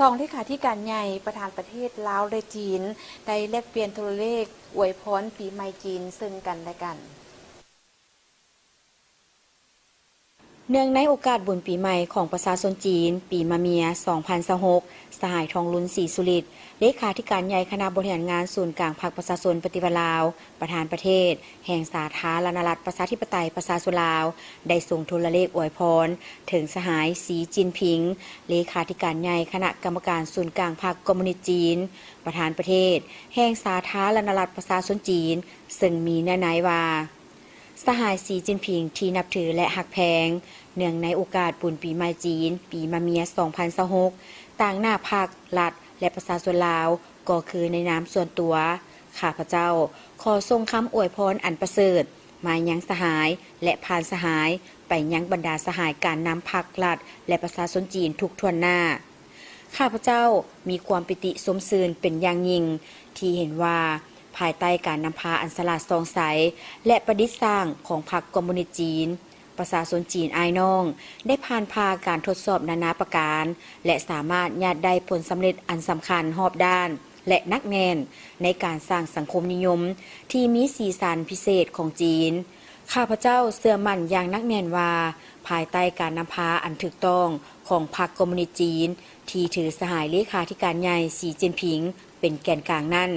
ສອງເລຂາທິການໃຫຍ່ ປະທານປະເທດລາວ ແລະ ຈີນ ໄດ້ແລກປ່ຽນໂທລະເລກອວຍພອນປີໃໝ່ຈີນເຊິ່ງກັນ ແລະ ກັນ. ເນື່ອງໃນໂອກາດບຸນປີໃໝ່ຂອງປະຊາຊົນຈີນ ປີມະເມຍ ສອງພັນຊາວຫົກ, ສະຫາຍ ທອງລຸນ ສີສຸລິດ ເລຂາທິການໃຫຍ່ຄະນະບໍລິຫານງານສູນກາງພັກປະຊາຊົນປະຕິວັດລາວ, ປະທານປະເທດແຫ່ງສາທາລະນະລັດ ປະຊາທິປະໄຕ ປະຊາຊົນລາວ ໄດ້ສົ່ງໂທລະເລກອວຍພອນເຖິງສະຫາຍ ສີ ຈິນຜິງ ເລຂາທິການໃຫຍ່ຄະນະກຳມະການສູນກາງພັກຄອມມູນິດຈີນ, ປະທານປະເທດແຫ່ງສາທາລະນະລັດ ປະຊາຊົນຈີນ ເຊິ່ງມີເນື້ອໃນວ່າ ສະຫາຍ ສີ ຈິນຜິງ ທີ່ນັບຖື ແລະ ຮັກແພງ, ເນື່ອງໃນໂອກາດບຸນປີໃໝ່ຈີນ ປີມະເມຍ ສອງພັນຊາວຫົກ ຕາງໜ້າພັກ, ລັດ ແລະ ປະຊາຊົນລາວ ກໍຄືໃນນາມສ່ວນຕົວ, ຂ້າພະເຈົ້າຂໍສົ່ງຄຳອວຍພອນອັນປະເສີດມາຍັງສະຫາຍ ແລະ ຜ່ານສະຫາຍໄປຍັງບັນດາສະຫາຍການນຳພັກ, ລັດ ແລະ ປະຊາຊົນຈີນທຸກຖ້ວນໜ້າ. ຂ້າພະເຈົ້າມີຄວາມປີຕິຊົມຊື່ນເປັນຢ່າງຍິ່ງ ທີ່ເຫັນວ່າ ພາຍໃຕ້ການນຳພາອັນສະຫຼາດສ່ອງໃສ ແລະ ປະດິດສ້າງຂອງພັກຄອມມູນິດຈີນ, ປະຊາຊົນຈີນອ້າຍນ້ອງໄດ້ຜ່ານຜ່າການທົດສອບນານາປະການ ແລະ ສາມາດຍາດໄດ້ຜົນສຳເລັດອັນສຳຄັນຮອບດ້ານ ແລະ ໜັກແໜ້ນໃນການສ້າງສັງຄົມນິຍົມທີ່ມີສີສັນພິເສດຂອງຈີນ. ຂ້າພະເຈົ້າເຊື່ອໝັ້ນຢ່າງໜັກແໜ້ນວ່າ ພາຍໃຕ້ການນຳພາອັນຖືກຕ້ອງຂອງພັກຄອມມູນິດຈີນ ທີ່ຖືສະຫາຍເລຂາທິການໃຫຍ່ ສີ ຈິນຜິງ ເປັນແກນກາງນັ້ນ,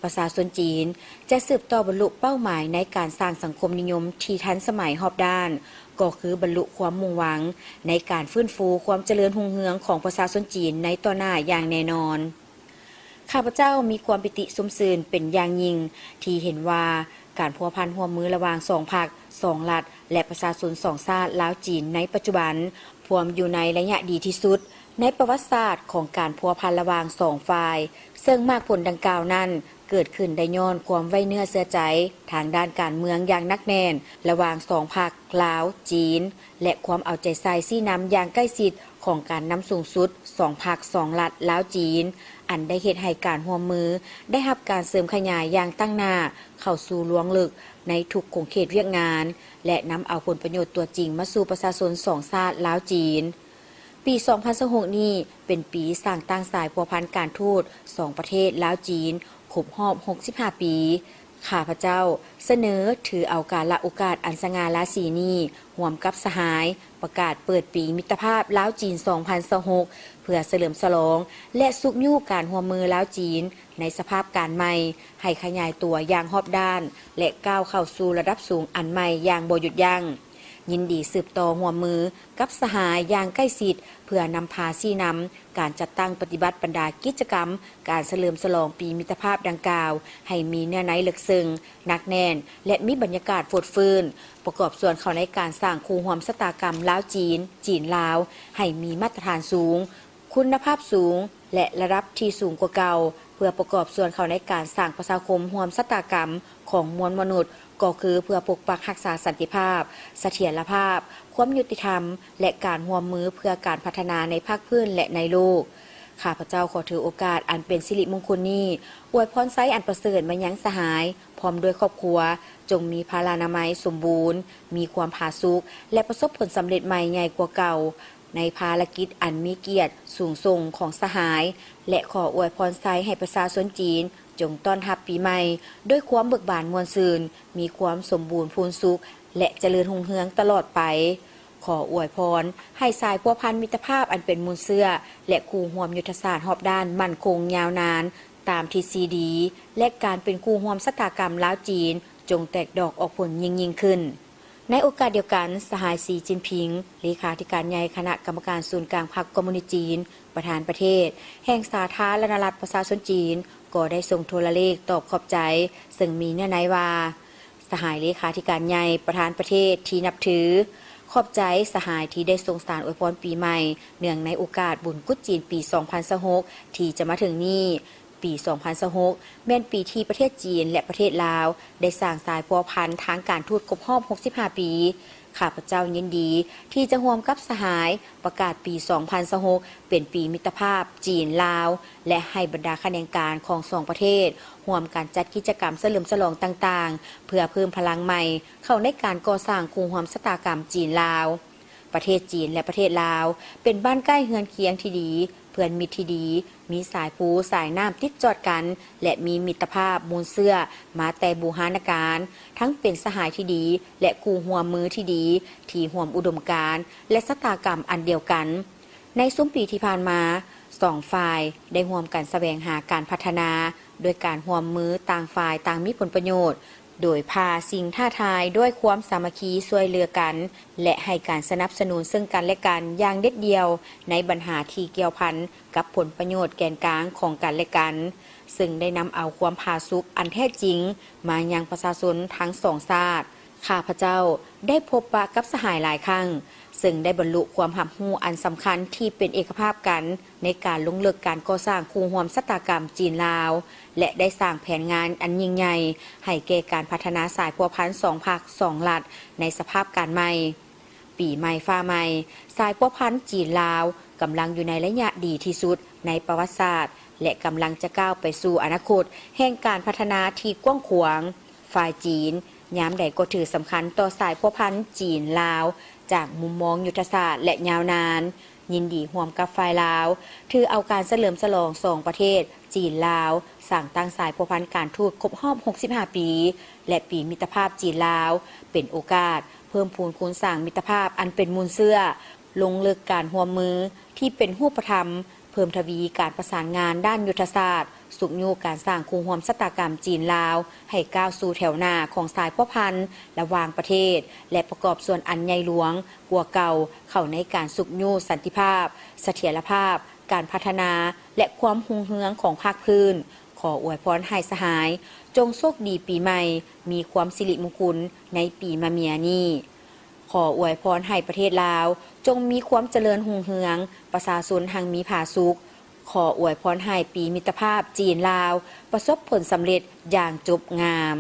ປະຊາຊົນຈີນຈະສືບຕໍ່ບັນລຸເປົ້າໝາຍໃນການສ້າງສັງຄົມນິຍົມທີ່ທັນສະໄໝຮອບດ້ານ, ກໍຄືບັນລຸຄວາມມຸ່ງຫວັງໃນການຟື້ນຟູຄວາມຈະເລີນຮຸ່ງເຮືອງຂອງປະຊາຊົນຈີນໃນຕໍ່ໜ້າຢ່າງແນ່ນອນ. ຂ້າພະເຈົ້າມີຄວາມປີຕິຊົມຊື່ນເປັນຢ່າງຍິ່ງ ທີ່ເຫັນວ່າການພົວພັນຮ່ວມມືລະຫວ່າງສອງພັກ, ສອງລັດ ແລະ ປະຊາຊົນສອງຊາດລາວ-ຈີນໃນປັດຈຸບັນ ພວມຢູ່ໃນໄລຍະດີທີ່ສຸດໃນປະຫວັດສາດຂອງການພົວພັນລະຫວ່າງສອງຝ່າຍ, ເຊິ່ງໝາກຜົນດັ່ງກ່າວນັ້ນເກີດຂຶ້ນໄດ້ຍ້ອນຄວາມໄວ້ເນື້ອເຊື່ອໃຈທາງດ້ານການເມືອງຢ່າງໜັກແໜ້ນລະຫວ່າງສອງພັກ ລາວ-ຈີນ ແລະ ຄວາມເອົາໃຈໃສ່ຊີ້ນຳຢ່າງໃກ້ຊິດຂອງການນຳສູງສຸດສອງພັກສອງລັດລາວ-ຈີນ ອັນໄດ້ເຮັດໃຫ້ການຮ່ວມມືໄດ້ຮັບການເສີມຂະຫຍາຍຢ່າງຕັ້ງໜ້າເຂົ້າສູ່ລວງເລິກໃນທຸກຂົງເຂດວຽກງານ ແລະ ນຳເອົາຜົນປະໂຫຍດຕົວຈິງມາສູ່ປະຊາຊົນສອງຊາດລາວ-ຈີນ. ປີສອງພັນຊາວຫົກນີ້ເປັນປີສ້າງຕັ້ງສາຍພົວພັນການທູດສອງປະເທດລາວ-ຈີນ ຄົບຮອບຫົກສິບຫ້າປີ. ຂ້າພະເຈົ້າສະເໜີຖືເອົາກາລະໂອກາດອັນສະຫງ່າລາສີນີ້ ຮ່ວມກັບສະຫາຍ ປະກາດເປີດປີມິດຕະພາບລາວ-ຈີນ ສອງພັນຊາວຫົກ ເພື່ອສະເຫຼີມສະຫຼອງ ແລະ ຊຸກຍູ້ການຮ່ວມມືລາວ-ຈີນໃນສະພາບການໃໝ່ ໃຫ້ຂະຫຍາຍຕົວຢ່າງຮອບດ້ານ ແລະ ກ້າວເຂົ້າສູ່ລະດັບສູງອັນໃໝ່ຢ່າງບໍ່ຢຸດຢັ້ງ. ຍິນດີສືບຕໍ່ຮ່ວມມືກັບສະຫາຍຢ່າງໃກ້ຊິດ ເພື່ອນຳພາຊີ້ນຳການຈັດຕັ້ງປະຕິບັດບັນດາກິດຈະກຳການສະເຫຼີມສະຫຼອງປີມິດຕະພາບດັ່ງກ່າວ ໃຫ້ມີເນື້ອໃນເລິກເຊິ່ງ, ໜັກແໜ້ນ ແລະ ມີບັນຍາກາດຟົດຟື້ນ, ປະກອບສ່ວນເຂົ້າໃນການສ້າງຄູ່ຮ່ວມຊະຕາກຳລາວ-ຈີນ, ຈີນ-ລາວ ໃຫ້ມີມາດຕະຖານສູງ, ຄຸນນະພາບສູງ ແລະ ລະດັບທີ່ສູງກວ່າເກົ່າ, ເພື່ອປະກອບສ່ວນເຂົ້າໃນການສ້າງປະຊາຄົມຮ່ວມຊະຕາກຳຂອງມວນມະນຸດ, ກໍຄືເພື່ອປົກປັກຮັກສາສັນຕິພາບ, ສະຖຽນລະພາບ, ຄວາມຍຸຕິທຳ ແລະ ການຮ່ວມມືເພື່ອການພັດທະນາໃນພາກພື້ນ ແລະ ໃນໂລກ. ຂ້າພະເຈົ້າຂໍຖືໂອກາດອັນເປັນສິລິມຸງຄຸນນີ້ ອວຍພອນໄຊອັນປະເສີດມາຍັງສະຫາຍ ພ້ອມດ້ວຍຄອບຄົວ, ຈົ່ງມີພະລານາໄມສົມບູນ, ມີຄວາມຜາສຸກ ແລະ ປະສົບຜົນສຳເລັດໃໝ່ໃຫຍ່ກວ່າເກົ່າ ໃນພາລະກິດອັນມີກຽດສູງສົ່ງຂອງສະຫາຍ ແລະ ຂໍອວຍພອນໄຊໃຫ້ປະຊາຊົນຈີນ ຈົ່ງຕ້ອນຮັບປີໃໝ່ດ້ວຍຄວາມເບີກບານມ່ວນຊື່ນ, ມີຄວາມສົມບູນພູນສຸກ ແລະ ຈະເລີນຮຸ່ງເຮືອງຕະຫຼອດໄປ. ຂໍອວຍພອນໃຫ້ສາຍພົວພັນມິດຕະພາບອັນເປັນມູນເຊື້ອ ແລະ ຄູ່ຮ່ວມຍຸດທະສາດຮອບດ້ານໝັ້ນຄົງຍາວນານຕາມທິດຊີດີ ແລະ ການເປັນຄູ່ຮ່ວມຊະຕາກຳລາວ-ຈີນ ຈົ່ງແຕກດອກອອກຜົນຍິ່ງໆຂຶ້ນ. ໃນໂອກາດດຽວກັນ, ສະຫາຍ ສີ ຈິນຜິງ ເລຂາທິການໃຫຍ່ຄະນະກຳມະການສູນກາງພັກຄອມມູນິດຈີນ, ປະທານປະເທດແຫ່ງສາທາລະນະລັດປະຊາຊົນຈີນ ກໍໄດ້ສົ່ງໂທລະເລກຕອບຂອບໃຈ ເຊິ່ງມີເນື້ອໃນວ່າ, ສະຫາຍເລຂາທິການໃຫຍ່ ປະທານປະເທດທີ່ນັບຖື, ຂອບໃຈສະຫາຍທີ່ໄດ້ສົ່ງສານອວຍພອນປີໃໝ່ ເນື່ອງໃນໂອກາດບຸນກຸດຈີນປີສອງພັນຊາວຫົກ ທີ່ຈະມາເຖິງນີ້. ປີສອງພັນຊາວຫົກ ແມ່ນປີທີ່ປະເທດຈີນ ແລະ ປະເທດລາວ ໄດ້ສ້າງສາຍພົວພັນທາງການທູດຄົບຮອບຫົກສິບຫ້າປີ. ຂ້າພະເຈົ້າຍິນດີທີ່ຈະຮ່ວມກັບສະຫາຍປະກາດປີສອງພັນຊາວຫົກ ເປັນປີມິດຕະພາບຈີນ-ລາວ ແລະ ໃຫ້ບັນດາຂະແໜງການຂອງສອງປະເທດ ຮ່ວມກັນຈັດກິດຈະກຳສະເຫຼີມສະຫຼອງຕ່າງໆ ເພື່ອເພີ່ມພະລັງໃໝ່ເຂົ້າໃນການກໍ່ສ້າງຄູ່ຮ່ວມຊະຕາກຳຈີນ-ລາວ. ປະເທດຈີນ ແລະ ປະເທດລາວ ເປັນບ້ານໃກ້ເຮືອນຄຽງທີ່ດີ, ເ ເພື່ອນມິດທີ່ດີ, ມີສາຍພູສາຍນ້ຳຕິດຈອດກັນ ແລະ ມີມິດຕະພາບມູນເຊື້ອມາແຕ່ບູຮານະການ, ທັງເປັນສະຫາຍທີ່ດີ ແລະ ຄູ່ຮ່ວມມືທີ່ດີ ທີ່ຮ່ວມອຸດົມການ ແລະ ຊະຕາກຳອັນດຽວກັນ. ໃນຊຸມປີທີ່ຜ່ານມາ, ສອງຝ່າຍໄດ້ຮ່ວມກັນສະແຫວງຫາການພັດທະນາ ດ້ວຍການຮ່ວມມືຕ່າງຝ່າຍຕ່າງມີຜົນປະໂຫຍດ, ໂດຍຜ່າສິ່ງທ້າທາຍດ້ວຍຄວາມສາມັກຄີຊ່ວຍເຫຼືອກັນ ແລະ ໃຫ້ການສະໜັບສະໜູນເຊິ່ງກັນແລະກັນຢ່າງເດັດດ່ຽວ ໃນບັນຫາທີ່ກ່ຽວພັນກັບຜົນປະໂຫຍດແກນກາງຂອງກັນແລະກັນ, ເຊິ່ງໄດ້ນຳເອົາຄວາມຜາສຸກອັນແທ້ຈິງມາຍັງປະຊາຊົນທັງສອງຊາດ. ຂ້າພະເຈົ້າໄດ້ພົບປະກັບສະຫາຍຫຼາຍຄັ້ງ, ເຊິ່ງໄດ້ບັນລຸຄວາມຮັບຮູ້ອັນສຳຄັນທີ່ເປັນເອກະພາບກັນໃນການລົງເລິກການກໍ່ສ້າງຄູ່ຮ່ວມຊະຕາກຳຈີນ-ລາວ ແລະ ໄດ້ສ້າງແຜນງານອັນຍິ່ງໃຫຍ່ໃຫ້ແກ່ການພັດທະນາສາຍພົວພັນສອງພັກສອງລັດໃນສະພາບການໃໝ່. ປີໃໝ່ຟ້າໃໝ່, ສາຍພົວພັນຈີນ-ລາວກຳລັງຢູ່ໃນໄລຍະດີທີ່ສຸດໃນປະຫວັດສາດ ແລະ ກຳລັງຈະກ້າວໄປສູ່ອະນາຄົດແຫ່ງການພັດທະນາທີ່ກວ້າງຂວາງ. ຝ່າຍຈີນຍາມໃດກໍຖືສຳຄັນຕໍ່ສາຍພົວພັນຈີນ-ລາວ ຈາກມຸມມອງຍຸດທະສາດ ແລະ ຍາວນານ, ຍິນດີຮ່ວມກັບຝ່າຍລາວ ຖືເອົາການສະເຫຼີມສະຫຼອງສອງປະເທດ ຈີນ-ລາວ ສ້າງຕັ້ງສາຍພົວພັນການທູດຄົບຮອບຫົກສິບຫ້າປີ ແລະ ປີມິດຕະພາບຈີນ-ລາວ ເປັນໂອກາດເພີ່ມພູນຄູນສ້າງມິດຕະພາບອັນເປັນມູນເຊື້ອ, ລົງເລິກການຮ່ວມມືທີ່ເປັນຮູບປະທຳ, ເພີ່ມທະວີການປະສານງານດ້ານຍຸດທະສາດ, ຊຸກຍູ້ການສ້າງຄູ່ຮ່ວມຊະຕາກຳຈີນ-ລາວ ໃຫ້ກ້າວສູ່ແຖວໜ້າຂອງສາຍພົວພັນລະຫວ່າງປະເທດ ແລະ ປະກອບສ່ວນອັນໃຫຍ່ຫຼວງກວ່າເກົ່າເຂົ້າໃນການຊຸກຍູ້ສັນຕິພາບ, ສະຖຽນລະພາບ, ການພັດທະນາ ແລະ ຄວາມຮຸ່ງເຮືອງຂອງພາກພື້ນ. ຂໍອວຍພອນໃຫ້ສະຫາຍຈົ່ງໂຊກດີປີໃໝ່, ມີຄວາມສິລິມຸງຄຸນໃນປີມະເມຍນີ້. ຂໍອວຍພອນໃຫ້ປະເທດລາວຈົ່ງມີຄວາມຈະເລີນຮຸ່ງເຮືອງ, ປະຊາຊົນຮັ່ງມີຜາສຸກ. ຂໍອວຍພອນໃຫ້ປີມິດຕະພາບຈີນ-ລາວປະສົບຜົນສຳເລັດຢ່າງຈົບງາມ.